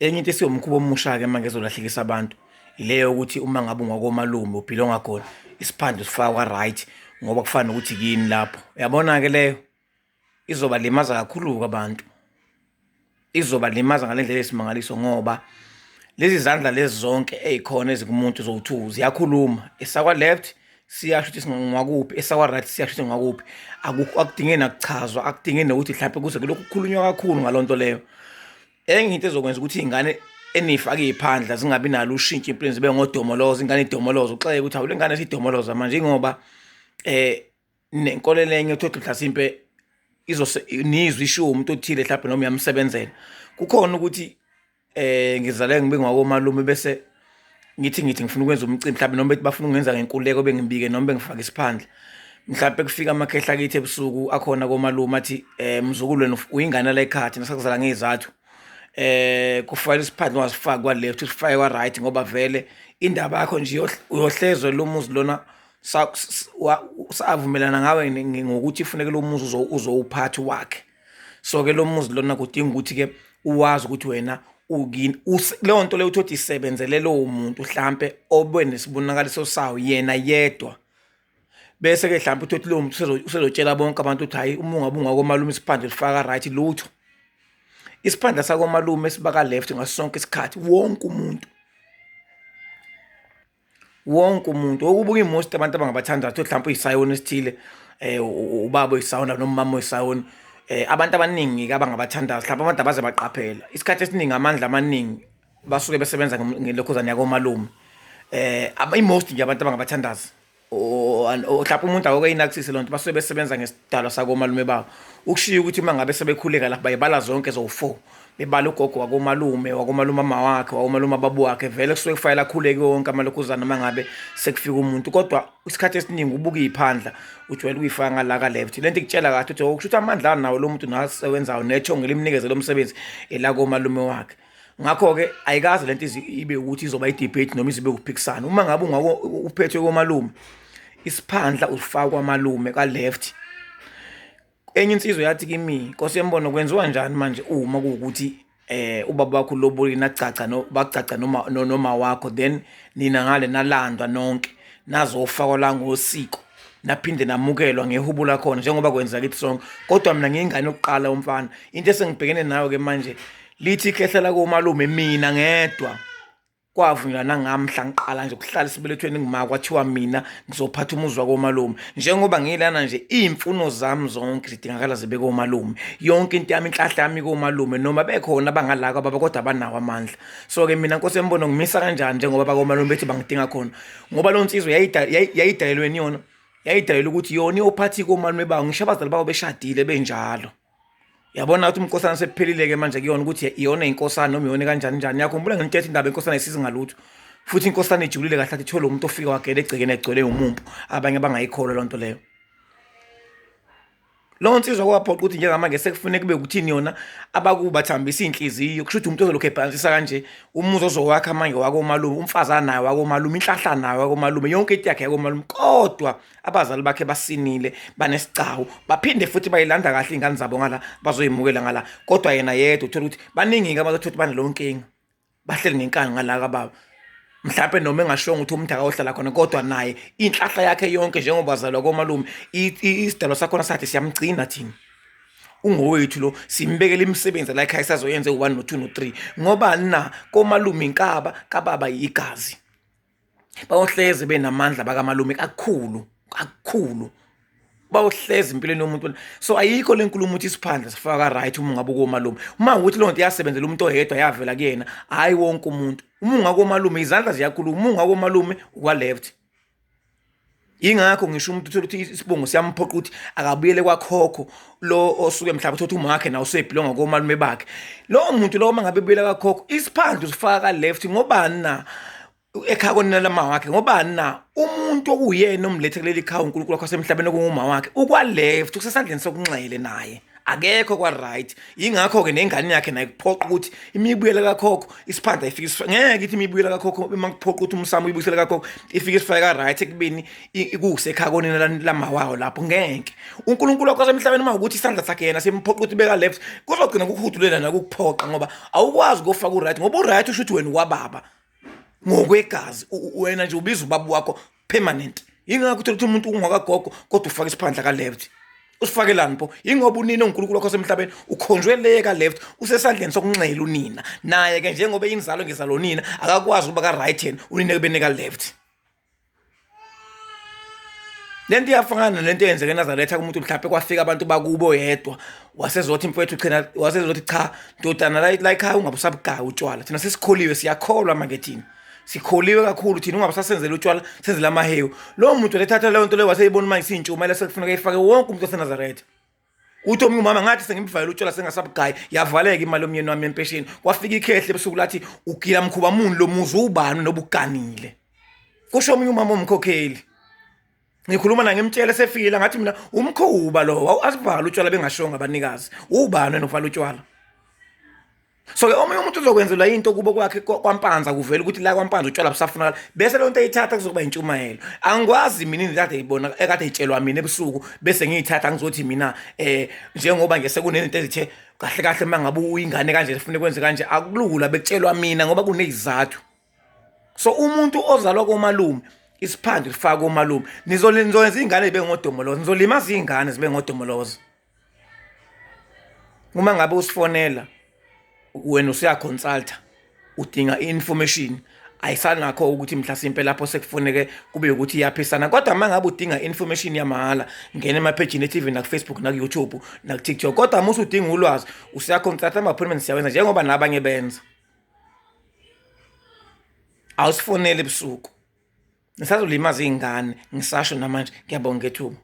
Enye into esiwumkhuba omusha-ke manje ezolahlekisa abantu ileyo ukuthi uma ngabe ungakomalume ubhilonga khona isiphandla usifaka kwa-right ngoba kufana nokuthi kini lapho. Uyabona-ke leyo izobalimaza kakhulu-ke abantu, izobalimaza ngale ndlela eyisimangaliso ngoba lezi zandla lezi zonke ey'khona ezikumuntu zowu-two ziyakhuluma esakwa-left siyasho ukuthi singakuphi esakwa-right siyasho ukuthi ngakuphi. Akudingeki nakuchazwa, akudingeki nokuthi mhlampe kuze kulokhu kukhulunywa kakhulu ngaloo nto leyo. Enye into ezokwenza ukuthi iy'ngane eniy'fake iy'phandla zingabi nalo ushintsho empilweni zibe ngodomoloza, ingane idomoloza uxeke ukuthi hawu le ngane isidomoloza manje ingoba nenkolelo enye uthole ukuthi mhlasimpe izose nizwe ishiwo umuntu othile mhlawumbe noma uyamsebenzela. Kukhona ukuthi ngizale ngibe ngwakomalume bese ngithi ngifuna ukwenza umcimbi mhlawumbe noma bethi bafuna ukungenza ngenkululeko bengibike noma bengifake isiphandla. Mhlampe kufika amakhehla akithi ebusuku akhona komalume athi mzukulu wena uyingane la ekhaya thina sakuzala ngey'zathu. Kufanele isiphandla ungasifaki kwa-left usifake kwa-right ngoba vele indaba yakho nje uyohlezwe lo muzi lona savumelana ngawe ngokuthi kufuneke lo muzi uzowuphatha wakhe. So-ke lo muzi lona kudinga ukuthi-ke uwazi ukuthi wena ukini leyo nto leyo uthole ukuthi isebenzele lowo muntu hlampe obe nesibonakaliso sawo yena yedwa. Bese-ke hlampe uthole ukuthi lowo muntu usezotshela bonke abantu ukuthi hhayi uma ungabe ungakomalume isiphandla usifaka right lutho. Isiphandla sakomalume siba ka-left ngaso sonke isikhathi wonke umuntu. Wonke umuntu okubuka i-most abantu abangabathandayo uthole mhlawumpe uyisayoni esithile ubaba oyisayona noma umama oyisayoni. Abantu abaningi-ke abangabathandazi mhlawumpe abantu abaze baqaphela. Isikhathi esiningi amandla amaningi basuke besebenza ngelokhuzane yakomalume. I-most nje abantu abangabathandazi mhlawumpe umuntu awoke ayinakisise loo nto basuke besebenza ngesidalwa sakomalume babo. Ukushiya ukuthi uma ngabe sebekhuleka lapha bayibala zonke zowu-four, bebala ugogo wakomalume, wakomalume ama wakhe, wakomalume ababa wakhe, vele kusuke kufanele akhuleke wonke amalokhuzana uma ngabe sekufika umuntu. Kodwa isikhathi esiningi ubuka iy'phandla ujwayele ukuyifaka ngala ka-left. Le nto ikutshela kahle ukuthi kusho ukuthi amandla anawo lo muntu nasewenzayo nethongo elimnikeze lo msebenzi elakomalume wakhe. Ngakho-ke ayikaze lento ibe ukuthi izoba i-debate noma izibe ukuphikisana. Uma ngabe uphethwe komalume, isiphandla usifaka kwamalume ka-left. Enye insizwa yathi kimi, Nkosi yembono kwenziwa njani manje uma kuwukuthi ubaba wakho ulobolile nagcagca no bagcagca noma noma wakho then nina ngale nalandwa nonke nazofakwa la ngosiko naphinde namukelwa ngehubo lakhona njengoba kwenzeka kithi sonke kodwa mina ngiyingane yokuqala yomfana into esengibhekene nayo ke manje lithi ikhehla lakomalume mina ngedwa kwavunyelwa nangami mhla ngiqala nje ukuhlala esibelethweni ngima kwathiwa mina ngizophatha umuzi wakomalume njengoba ngilana nje iy'mfuno zami zonke zidingakala zibe komalume yonke into yami inhlahla yami komalume noma bekhona abangalaka baba kodwa abanawo amandla so-ke mina nkosi yembono ngimisa kanjani njengoba bakomalume bethi bangidinga khona ngoba loo nsizwa yayidalelweni yona yayidalelwe ukuthi yona iyophatha ikomalume bawo ngisho abazali babo beshadile benjalo. Yabona ukuthi umkosana sekuphelile-ke manje kuyona ukuthi iyona inkosana noma iyona kanjani njani. Ngiyakhumbula ngimtshela indaba inkosana ayisizi ngalutho. Futhi inkosana ijulile kahle athi ithole umuntu ofika wagela egcekeni egcwele umumpu. Abanye bangayikholwa loo nto leyo. Leyo nsizwa kwaphoqa ukuthi njengamanje sekufuneka kube ukuthini yona abakubo bathambisa iy'nhliziyo kusho ukuthi umuntu ozolokhu ebhalansisa kanje umuzi ozowakha manje wakomalume umfazi anayo wakomalume inhlahla nayo wakomalume yonke into yakhe yakomalume kodwa abazali bakhe basinile banesigcawu baphinde futhi bayilanda kahle iy'ngane zabo ngala bazoyimukela ngala kodwa yena yedwa uthole ukuthi baningi-ke abantu othola ukuthi banaleyo nkinga bahleli ngenkani ngala kababa mhlawumpe noma engashongo ukuthi umuntu akayohlala khona kodwa naye inhlahla yakhe yonke njengoba azalwa komalume isidalwa sakhona sathi siyamgcina thina ungowethu lo simbekela imisebenzi la ekhaya sazoyenza u-one no-two no-three ngoba na komalume inkaba kababa igazi bayohlezi benamandla bakamalume kakhulu kakhulu bayohlezi empilweni yomuntu so ayikho le nkulumo ukuthi isiphandla sifaka right uma ungabe ukomalume uma ukuthi leyo nto yasebenzela umuntu oyedwa yavela kuyena hhayi wonke umuntu uma ungakomalume izandla ziyakhuluma uma ungakomalume ukwa-left Yingakho ngisho umuntu uthola ukuthi isibongo siyamphoqa ukuthi akabuyele kwakhokho lo osuke mhlawumbe uthola ukuthi umakhe nawe usebhilonga komalume bakhe. Lowo muntu lowo uma ngabe ebuyela kwakhokho isiphandla usifaka ka-left ngobani na? Ekhaya konina lama wakhe ngobani na? Umuntu okuwuyena omlethe kuleli khaya uNkulunkulu wakho wasemhlabeni okunguma wakhe ukwa-left usesandleni sokunxele naye. Akekho kwa right. Yingakho ke nengane yakhe naye kuphoqa ukuthi imibuyela kakhokho isiphandla ifike, ngeke ithi imibuyela kakhokho uma kuphoqa ukuthi umsamo uyibuyisele kakhokho ifike isifake ka right ekubeni ikusekhaya konina lamawawo lapho. Ngeke uNkulunkulu wakho wasemhlabeni uma ukuthi isandla sakhe yena simphoqa ukuthi beka left, kuzogcina kukuhudulela nakukuphoqa, ngoba awukwazi ukufaka u-right, ngoba u-right usho ukuthi wena ukwababa ngokwegazi, wena nje ubiza ubaba wakho permanent. Yingakho uthola ukuthi umuntu ungwakagogo kodwa ufaka isiphandla ka-left. Usifakelani pho? Yingoba unina uNkulunkulu wakho wasemhlabeni ukhonjwe le ka-left, usesandleni sokunxela unina. Naye-ke njengoba inzalo ngezalo nina akakwazi ukuba ka-right yena, unina kube neka-left. Lento iyafana nento eyenzeke eNazaretha kumuntu, mhlawumbe kwafika abantu bakubo yedwa wasezothi mfowethu china, wasezothi cha ndodana, la ekhaya ungabe usabugaya utshwala, thina sesikholiwe, siyakholwa manje, thina sikholiwe kakhulu thina, ungabe usasenzela utshwala, senzela amahewu. Lowo muntu lethatha leyo nto leyo waseyibona manje isiyintshumayelo sekufuneka ifake wonke umuntu waseNazaretha. Uthi omunye umama, ngathi sengimvalele utshwala sengasabugayi, yavaleka imali yomyeni wami empesheni. Kwafika ikhehle ebusuku lathi ugila mkhuba muni lo muzi, ubani noba uganile, kusho omunye umama omkhokheli. Ngikhuluma na ngimtshele sefikile, ngathi mina umkhuba lo asivala utshwala bengashongo abanikazi, ubani wena uvala utshwala? So ke omunye umuntu uzokwenzelwa into kubo kwakhe kwampanza, kuvela ukuthi la kwampanza utshwala busafunakala, bese leyo nto eyithatha kuzokuba intshumayelo. Angikwazi mina into kade ibona ekade itshelwa mina ebusuku bese ngiyithatha ngizothi mina njengoba nje sekunezinto ezithe kahle kahle uma ngabe uyingane kanje kufanele kwenze kanje, akulula bekutshelwa mina ngoba kunezizathu. So umuntu ozalwa komalume isiphandle lifaka komalume, nizoyenza iy'ngane zibe ngodomoloza, nizolimaza iy'ngane zibe ngodomoloza. Uma ngabe usifonela wena usuyaconsulta udinga i-information, ayisanakho ukuthi mhlasimpe lapho sekufuneke kube ukuthi iyaphisana. Kodwa uma ngabe udinga i-information yamahhala, ngena emaphejini e-TV naku-Facebook naku-YouTube naku-TikTok. Kodwa uma usudinga ulwazi usuyaconsulta, ama-appointment siyawenza njengoba nabanye benza. Awusifoneli ebusuku, nisazolimaza iy'ngane, ngisasho namanje. Ngiyabonga ngethuba.